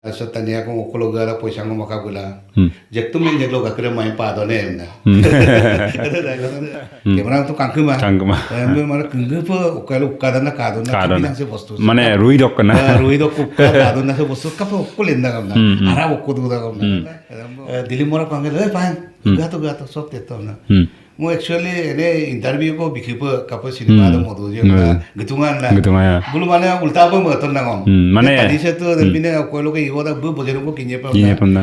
তাৰপিছত tani ako okolo gara পইচা মকা বোলা জেকটো মেন জেকলো গাখীৰ মাই পাদনে এমনা কেমেৰাটো কাংকুমা কাংকুমা মানে কিংগুপ ওকালো উকাদানা কাদনা কাবিনাসে বস্তু মানে রুই দক না রুই দক উকা কাদনা সে বস্তু কাপ ওকল এন্দা কামনা আরা ওকো দুদা কামনা দিলি মৰা কাংগে ঐ পাই গাতো গাতো সব তেতো না মই একচুয়ালি এনে ইন্টারভিউ কো বিখিপ কাপ সিনেমা দো মধু যে গতুঙা না গতুঙা বুলু মানে উল্টা বো মতন না গম মানে তাদিসে তো বিনে কয়লোকে ইগোদা বু বজেরঙ্গো কিনে পাম কিনে পাম না।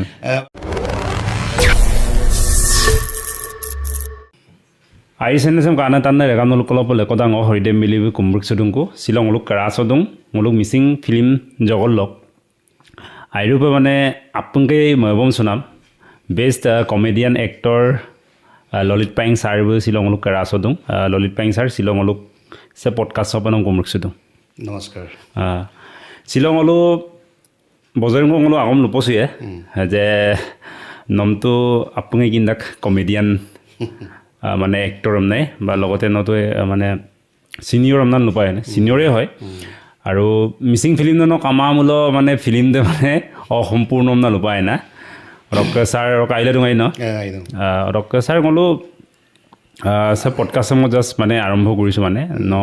আইসেন কানা তান্না রেগাম নলুক কলপ লেকদাং অ হরিদে মিলিবি কুমরুক সদুংকু শিলং অলুক কারা সদুং মুলুক মিসিং ফিল্ম জগল লক আইরূপে মানে আপুংকে ময়বম সুনাম best comedian actor Lalit Payeng sir Shillong অলুক কারা সদুং ললিত পাইং স্যার শিলং অলুক সে পডকাস্ট সপানং কুমরুক সদুং। নমস্কাৰ। শিলং অলুক বজৰংগ অলুক আগম লুপচুয়ে যে নমটো আপুঙে কিন্দাক কমেডিয়ান মানে এক্টৰ নাই বা লগতে নতো মানে চিনিয়ৰ আমনান নোপায় চিনিয়ৰে হয় আৰু মিচিং ফিল্ম ন কামামূল মানে ফিল্ম দে মানে অসম্পূৰ্ণ আমনা নোপায় না ৰক ছাৰ ৰক আহিলে তোমাই ন ৰক ছাৰ ক'লো ছাৰ পডকাষ্ট মই জাষ্ট মানে আৰম্ভ কৰিছোঁ মানে ন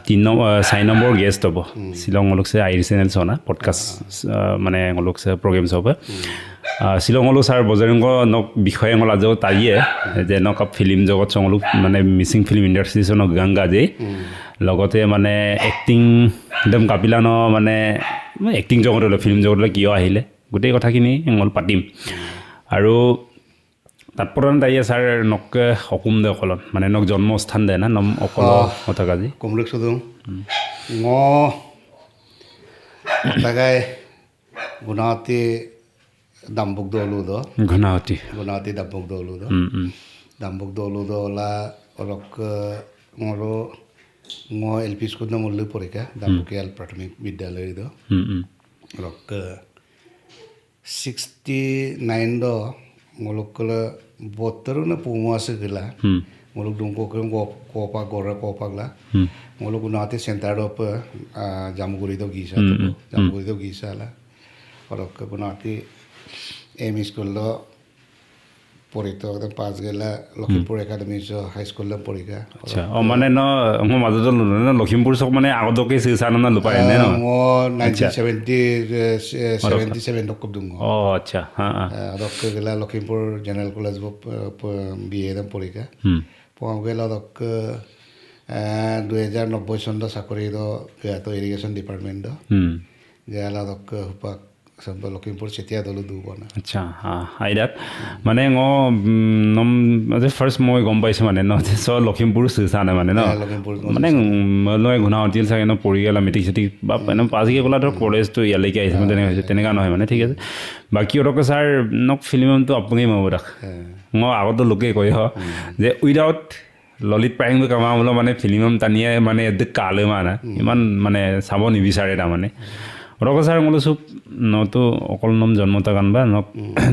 3 নম্বৰ 4 নম্বৰ গেষ্ট হ'ব শ্বিলং অলক আইৰি চেনেল চনা পডকাষ্ট মানে অলক প্ৰগ্ৰেম হ'ব শ্বিলং হলো ছাৰ বজৰংগ নক বিষয়ে ngol আজো তাইয়ে যে নক ফিল্ম জগত চঙলো মানে মিচিং ফিল্ম ইণ্ডাষ্ট্ৰি নক গংগা যে লগতে মানে এক্টিং একদম কাপিলা ন মানে এক্টিং জগতলৈ ফিল্ম জগতলৈ কিয় আহিলে গোটেই কথাখিনি ngol পাতিম আৰু তাৎপৰ্য তাইয়ে ছাৰ নক হকুম দে অকলত মানে নক জন্মস্থান দে না নম অকল কথা কাজি কমলেক সুদুং ঙ তাগাই গুণাহাটী দাম্বুক দৌলুদ গুণাহাটী গুণাহাটী দাম্বুক দৌলুদ দাম্বুক দৌলুদ ওলা অলক মোৰো মই এল পি স্কুল মল্লু পৰীক্ষা দাম্বুকিয়াল প্ৰাথমিক বিদ্যালয় দ অলক 69 দ ngolok botter na pumo ase gila ngolok dungko ke kopa gora kopa gla ngolok Guwahati center of Jamuguri do gisa to Jamuguri do gisa la orok Guwahati M school do পঢ়িতো একদম পাঁচ গেলা Lakhimpur academy হাই school পৰীক্ষা। আচ্ছা অ মানে ন মই মাজতে লখিমপুৰ চক মানে আগতকে চিচান না লুপাই নে ন মই 1977 দক দুং। অ আচ্ছা হা দক গেলা Lakhimpur general college B A দম পৰীক্ষা পোৱা গেলা দক 2090 চনত চাকৰি দ গেয়াতো ইৰিগেশ্যন ডিপাৰ্টমেণ্ট গেলা দক হুপাক লখিমপুৰ চেতিয়া দলো দুব না। আচ্ছা হা আইদাক মানে নম ফাৰ্ষ্ট মই গম পাইছোঁ মানে ন চ লখিমপুৰ চিচা নাই মানে ন মানে মই গুণাহাটীল চাগে ন পঢ়ি গ'লা মেট্ৰিক চেট্ৰিক বা এনে পাছ গ'লা ধৰক কলেজটো ইয়ালৈকে আহিছে মানে তেনেকুৱা হৈছে তেনেকুৱা নহয় মানে ঠিক আছে। বাকী অতকে ছাৰ নক ফিল্মটো আপুনি মই তাক মই আগতো লোকেই কয় হ যে উইদাউট ললিত পায়েং কামা বোলো মানে ফিল্ম টানিয়ে মানে কালৈ মানে ইমান মানে চাব নিবিচাৰে তাৰমানে ৰক ছাৰ মই চব নতো অকল নম জন্মতা গান বা নক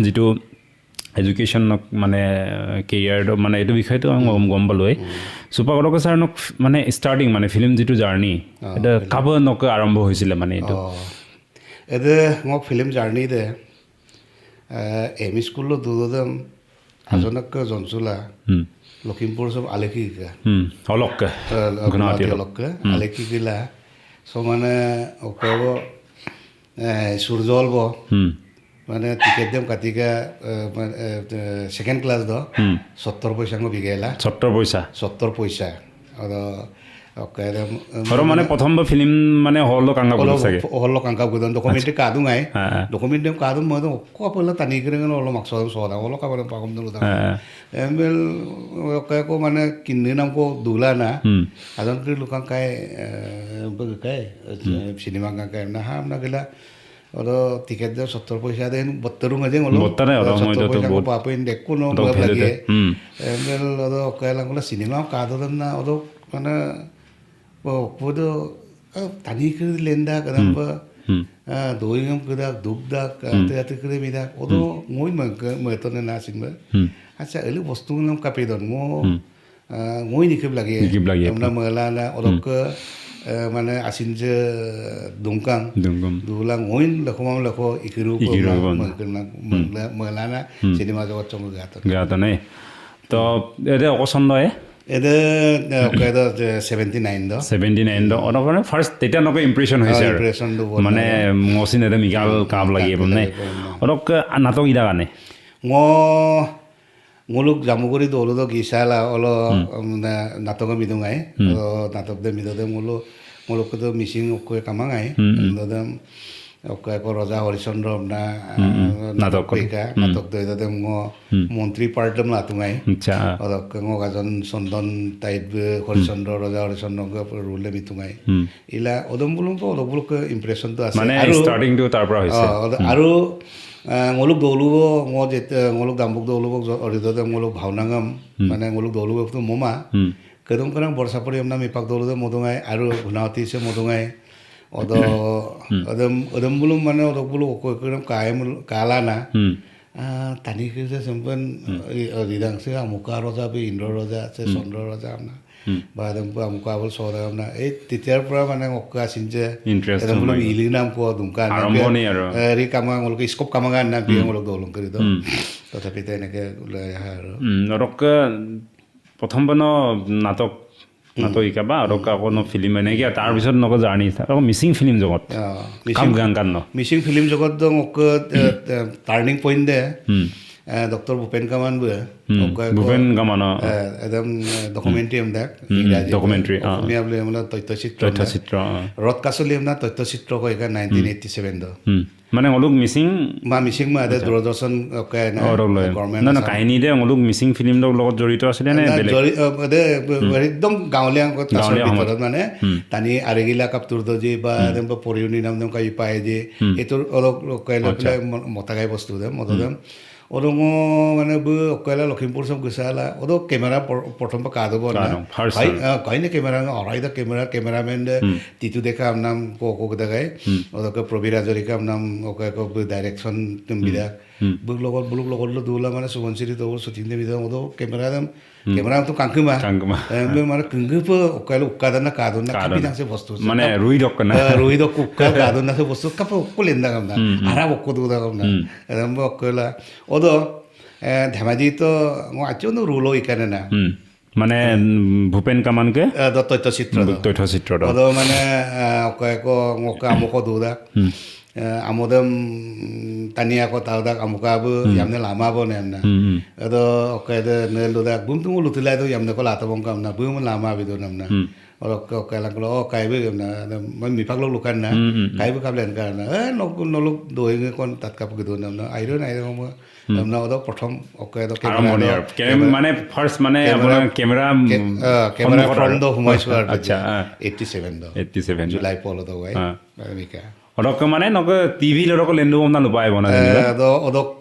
যিটো এডুকেশ্যন নক মানে কেৰিয়াৰটো মানে এইটো বিষয়টো আমি গম পালোঁৱেই চুপা ৰক ছাৰ নক মানে ষ্টাৰ্টিং মানে ফিল্ম যিটো জাৰ্ণি এইটো কাব নক আৰম্ভ হৈছিলে মানে এইটো এদে মোক ফিল্ম জাৰ্ণি দে এম ই স্কুলত দুদম আজনক জনচুলা লখিমপুৰ চব আলেখি অলক অলক আলেখি গিলা চ' মানে অকব সূৰ্য অলব মানে টিকেট দিম কাটিকা ছেকেণ্ড ক্লাছ দ 70 পইচা বিঘেলা 70 পইচা 70 পইচা আৰু মানে প্ৰথম ফিল্ম মানে হল কাংকা হল কাংকা ডকুমেণ্ট কাদুং আই ডকুমেণ্ট কাদুং মই অকল টানি কৰি অলপ মাকস চদা অলপ কাবাৰ পাকম এম এল আকৌ মানে কিনি নামকো দুলা না আজন লোকাং কাই কাই চিনেমা কাই না হা না গেলা আৰু টিকেট দে 70 পইচা দে বত্তৰো মাজে অলপ 70 পইচা পাপে দেখো ন লাগে এম এল অকাই চিনেমা কাদম না অলপ মানে ಒಪ್ಪೋದು ತನಿಖೆ ಲೆಂದ ಕದಂಬ ದೋಯಿಂಗಂ ಕದಾಕ್ ದುಬ್ದಾಕ್ ಅತಿ ಕಡೆ ಮಿದಾಕ್ ಅದು মই মতনে না চিনবা আচ্ছা এলি বস্তু নাম কাপি দন মো মই নিখিব লাগে আমরা মলা না অলপ মানে আছিল যে দুংকাং দুলাং অইন লেখমাম লেখ ইকিৰু মলানা চিনেমা জগত চঙ্গ গাত গাত নাই তো এদে অকচন্দয়ে এদে 79 দ 79 দ অলপ মানে ফাৰ্ষ্ট তেতিয়া নকৈ ইম্প্ৰেশ্যন হৈছে মানে মচিন এদে মিগাল কাম লাগি মানে অলপ নাটক ইদা কাৰণে nguluk Jamuguri দৌলতো গিসালা অলপ নাটক মিদুঙাই নাটক দে মিদতে ngulu nguluk Mising অকৈ কামাঙাই অকৈ ৰজা হৰিচন্দ্ৰ না নাটক নাটক দৈদতে মন্ত্ৰী পাৰ্টম লাতুঙাই অলপ এজন চন্দন টাইপ হৰিচন্দ্ৰ ৰজা হৰিচন্দ্ৰ ৰোলে মিতুঙাই ইলা অদম বুলুম অলপ বুলুক ইম্প্ৰেশ্যনটো আছে আৰু ষ্টাৰ্টিংটো তাৰ পৰা হৈছে আৰু ngoluk দৌলুব মই যেতিয়া ngoluk দাম্বুক দৌলুব অৰিদতে ngoluk ভাওনাগাম মানে ngoluk দৌলুব মমা কেদম কৰাং বৰচাপৰি আমনা মিপাক দৌলুদে মদঙাই আৰু গুণাৱতী আছে মদঙাই অদ অদম অদম বুলুম মানে অদক বুলু অকৈ কায়েম কালা না টানি যে চম্পন ৰিদাংছে আমুকা ৰজা বি ইন্দ্ৰ ৰজা আছে চন্দ্ৰ ৰজা আমনা বা আমুকা বল চৌদা আমনা এই তেতিয়াৰ পৰা মানে অক্কা আছিল যে ইলি নাম কোৱা দুমকা হেৰি কামা তেওঁলোকে স্কোপ কামাগা নাম বিয়ে তেওঁলোক দৌলং কৰি দিওঁ তথাপিতো এনেকৈ ওলাই আহা আৰু প্ৰথম নাটক নাটক শিকা বা আৰু আকৌ ফিল্ম এনেকৈ তাৰপিছত নক জাৰ্ণি আকৌ মিচিং ফিল্ম জগত মিচিং ফিল্ম জগত টাৰ্ণিং পইণ্ট দে ডক্টৰ ভূপেন কামান ভূপেন কামান একদম ডকুমেণ্টাৰী এমদাক ডকুমেণ্টাৰী অসমীয়া বুলি মানে তথ্যচিত্ৰ তথ্যচিত্ৰ ৰথ কাচলি এমনা তথ্যচিত্ৰ কয় 1987 মানে অলপ মিচিং মা মিচিং মা দূৰদৰ্শন কাহিনী দে অলপ মিচিং ফিল্মৰ লগত জড়িত আছিলে নে একদম গাঁৱলীয়া ভিতৰত মানে টানি আৰেগিলা কাপটোৰ দজি বা পৰিয়নি নাম কাই পায় যে এইটোৰ অলপ লৈ পেলাই মতাগাই বস্তু দে মত অদঙ মানে অকলা লখিমপুৰ চব গুচালা অদ কেমেৰা প্ৰথম কা দেব কয় নে কেমেৰা অৰাই দা কেমেৰা কেমেৰামেন টিটু ডেকা নাম কক দেখাই অদকে প্ৰবীৰ হাজৰিকা নাম অকে ডাইৰেকশ্যন বিধাক বুক লগত বুলুক লগত দৌলা মানে সুবনশিৰি দৌল শ্বুটিং দে বিধাক অদ কেমেৰা কেমেৰাটো কাংকুমা মানে কিংগুপ অকলে উক্কাদানা কাদুনা কাপি দাংছে বস্তু মানে ৰুই দক না ৰুই দক উক্কা কাদুনা সে বস্তু কাপ উক্কলেন্দা কামনা আৰা উক্ক দুদা কামনা এদম অকলা অদ ধেমাজিতো মই আচনো ৰুলো ইকানে না মানে ভূপেন কামানকে তথ্যচিত্ৰ তথ্যচিত্ৰ অদ মানে অক মোক আমুক দুদা আমোদম টানি আকৌ তাওদাক আমুকাবো ইয়ামনে লামাবো নেমনা এদ অকেদ নেলুদাক বুমতুমু লুতুলাইদো ইয়ামনে কল আতবং কামনা বুম লামা বিদো নামনা অলক অকেলাং অ কাইবো ইয়ামনা মই মিফাক লগ লুকান না কাইবো কাবলেন কাৰণ এ নলুক দৈ কোন তাত কাপ গিদো নামনা আইৰন আইৰন নামনা অদ প্ৰথম অকেদ মানে ফাৰ্ষ্ট মানে আপোনাৰ কেমেৰা কেমেৰা ফ্ৰণ্ট সোমাইছো আৰু আচ্ছা 87 87 জুলাই পলত গাই এনেকা অদক মানে নক টিভি লৰক লেন্দু না লুপাই বনা অদক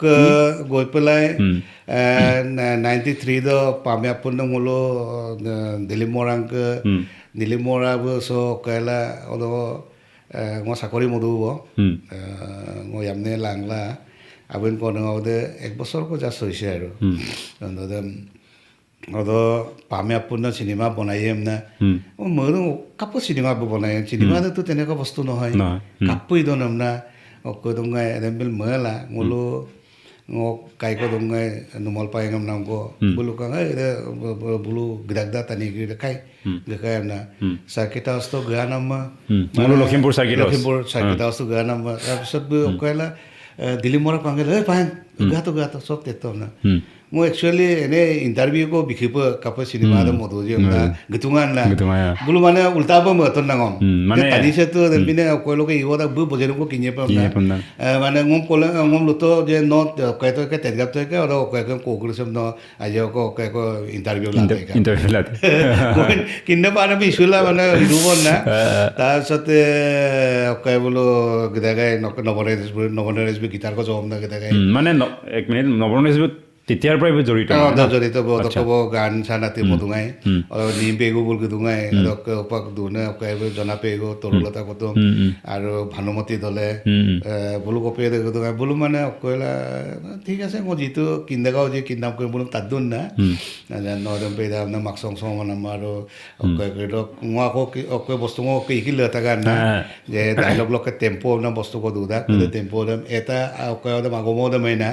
গৈ পেলাই 93 দ পামে আপোন মোলো দিলীপ মৰাংক দিলীপ মৰা চ কেলা অদ মই চাকৰি মধুব মই ইয়ামনে লাংলা আবেন কনে এক বছৰ জাষ্ট হৈছে আৰু অদ পামে আপোন চিনেমা বনাই না ময়ো কাপোৰ চিনেমা বনাই চিনেমাটো তেনেকুৱা বস্তু নহয় কাপোৰ ইদো না অকৈ দংগাই এদেমবিল ময়লা মোলো কাইক দংগাই নুমল পায়েঙম নামকো বোলো কাঙাই বোলো গিদাকদা টানি খাই গেখাই না চাৰ্কিট হাউচটো গয়া নাম লখিমপুৰ লখিমপুৰ চাৰ্কিট হাউচটো গয়া নাম তাৰপিছত অকলা দিলীপ মৰা পাঙে ঐ পায়েং গাটো গাটো চব তেতো না মই একচুৱেলি এনেই ইণ্টাৰভিউ কো বিখিব কাপোৰ চিনেমা মধুজি গিতুঙান না বোলো মানে উল্টাব মতন নাঙম টানিছেতো পিনে কৈলোকে ইব বু বজেরকো কিনে পাম না মানে ngom কলে ngom লুতো যে ন কয়তো কে তেজগাত কে আৰু কয়তো কোকৰসম ন আজি কো কয়কো ইণ্টাৰভিউ লাতে ইণ্টাৰভিউ লাতে কিনে পানে বিশুলা মানে ইৰুব না তাৰপিছতে কয় বোলো গিদাগাই নৱনেশ নৱনেশ গীতাৰ কো জম না গিদাগাই মানে এক মিনিট নৱনেশ তেতিয়াৰ পৰাই জড়িত। জড়িত ক'ব গান চান আতি মধুঙাই নি পেগু বুল দুঙাই দুনে জনা পেগু তৰুলতা কতুম আৰু ভানুমতী দলে বোলো কপি দুঙাই বোলো মানে অকলা ঠিক আছে মই যিটো কিন্দাগাঁও যি কিন্দাম কৰিম বোলো তাত দুন না নদম পেদা মাকচং চং আৰু মই আকৌ অকৈ বস্তু মই শিকিলো এটা গান না যে ডাইলগ লগে টেম্প' আপোনাৰ বস্তু কো দুদা টেম্প' এটা অকৈ আগমো না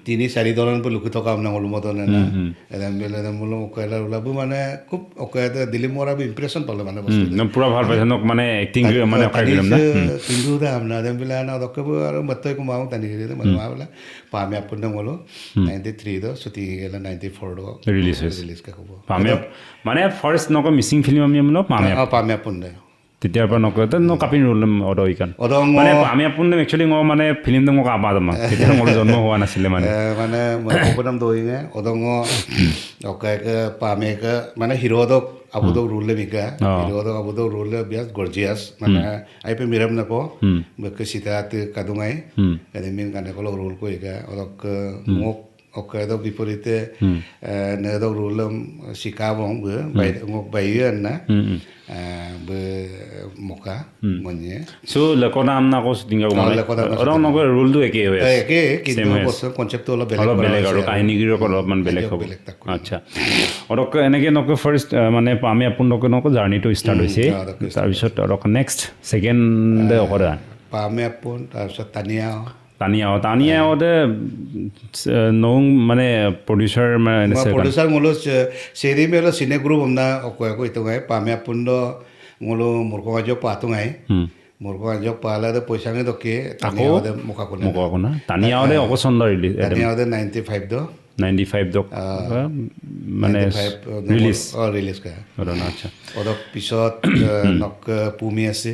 3-4 ধৰণ লুকি থকা আপোনাৰ ওলোমত না বোলো ওলাব মানে খুব দিলীপ মৰা ইম্প্ৰেশ্যন পালে মানে পুৰা ভাল পাইছে মানে এক্টিং মানে কিন্তু আপোনাৰ আৰু মত্তই কুমাও টানি মানে পামে আপোন গ'লো 93 শ্বুটিং গ'লে 94 ৰিলিজ ৰিলিজ হ'ব মানে ফাৰ্ষ্ট নক মিচিং ফিল্ম আমি পামে পামে আপোন তেতিয়াৰ পৰা নকয় ন কাপিন ৰোল অদ ইকান মানে আমি আপোন একচুৱেলি মই মানে ফিল্মটো মোক আবা জমা তেতিয়া মোৰ জন্ম হোৱা নাছিলে মানে মানে মই দৌৰিঙে অদঙ পামেক মানে হিৰোদক আবুদক ৰোল মিকা হিৰোদক আবুদক ৰোল বিয়াস গৰ্জিয়াছ মানে I P Miram নাপ সীতাত কাদুঙাই মিন কানে কল ৰোল কৰিকা অলপ মোক অকায়দক বিপৰীতে নেদক ৰোল শিকাব মোক বাইয়ে না moka monye so lekona amna ko shooting ko মানে আৰু নক ৰোলটো একে হৈ আছে একে কিন্তু বস্তু কনচেপ্টটো অলপ বেলেগ আৰু কাহিনীৰ অলপমান বেলেগ হ'ব। আচ্ছা আৰু এনেকে নক ফাৰ্ষ্ট মানে আমি আপোন নক জাৰ্নিটো ষ্টাৰ্ট হৈছে, তাৰপিছত আৰু নেক্সট ছেকেণ্ড অকৰা পামে আপোন, তাৰপিছত তানিয়া তানিয়া ওদে নং মানে প্ৰডিউচাৰ মানে প্ৰডিউচাৰ মোলো সেৰি মেলো সিনে গ্ৰুপ আমনা অকয় কই তো গায় পামে আপোন মোলো মুরকো পাতুঙাই মুরকো পালা দে পয়সা নে দকে তানিয়া ওদে মুখা কোনা মুখা কোনা তানিয়া ওদে অকসন্দ রিলিজ তানিয়া ওদে 95 দো 95 দক মানে ৰিলিজ ৰিলিজ কৰা। আচ্ছা অলপ পিছত নক পুমি আছে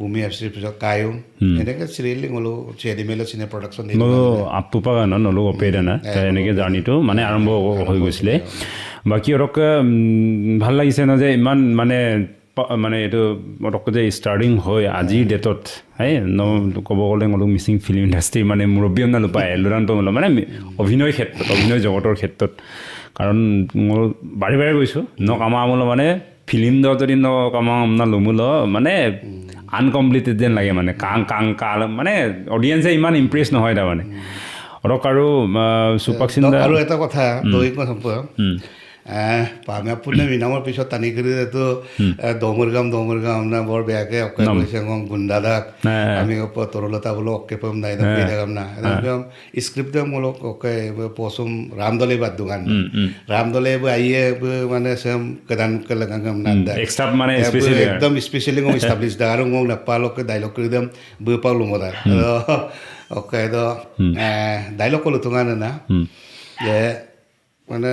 পুমি আছে পিছত কায়ুম এনেকে চিৰিয়েল গ'লো চেৰি মেলো চিনে প্ৰডাকশ্যন নলো আপুপা ন নলো অপেৰা না এনেকে জাৰ্নিটো মানে আৰম্ভ হৈ গৈছিলে। বাকী অলপ ভাল লাগিছে ন যে ইমান মানে মানে এইটো অলপ যে ষ্টাৰ্টিং হৈ আজিৰ ডেটত হে ন ক'ব গ'লে অলপ মিচিং ফিল্ম ইণ্ডাষ্ট্ৰী মানে মুৰব্বী নাপায় ল'ৰান্ত মানে অভিনয় ক্ষেত্ৰত অভিনয় জগতৰ ক্ষেত্ৰত, কাৰণ মই বাৰে বাৰে গৈছোঁ ন কামা আমোল মানে ফিল্ম যদি ন কামা আমনা লমুল মানে আনকমপ্লিটেড যেন লাগে মানে কাং কাং কাল মানে অডিয়েঞ্চে ইমান ইমপ্ৰেছ নহয় তাৰমানে অলপ। আৰু সুপাকচিন আৰু এটা কথা দৈক সম্পৰ্ক পামে আপুনি মিনামৰ পিছত টানি কৰি এইটো দমৰগাম দমৰগাম না বৰ বেয়াকৈ অকে কৈছে গুণ্ডাদাক আমি তৰুলতা বোলো অকে পাম নাই না স্ক্ৰিপ্ট মোলো অকে পচুম ৰামদলে বাদ দোকান ৰামদলে আহিয়ে মানে চেম কেদান মানে একদম স্পেচিয়েলি ইষ্টাব্লিছ দা আৰু মোক নাপালোকে ডাইলগ কৰি দিম বৈ পালো মই অকে ডাইলগ ক'লো তোমাৰ না যে মানে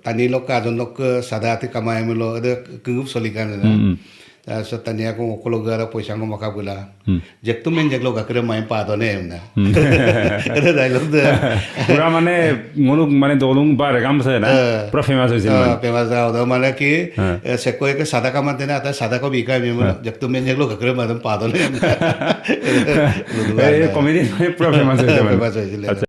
টানি লগ আজনক সাদা হাতে কামাই মিলো কুব চলি কাৰণে তাৰপিছত টানি আকৌ অকলো আৰু পইচা মকা বোলা জেকটো মেইন জেক গাখীৰ মাই পাদনে ডাইলগ পুৰা মানে মোৰো মানে দলং বা ৰেগাম আছে না পুৰা ফেমাছ হৈছিল ফেমাছ মানে কি চেকৈকে সাদা কামাতে না এটা সাদা কবি বিকাই জেকটো মেইন জেক গাখীৰ মাই পাদনে কমেডি পুৰা ফেমাছ হৈছিল।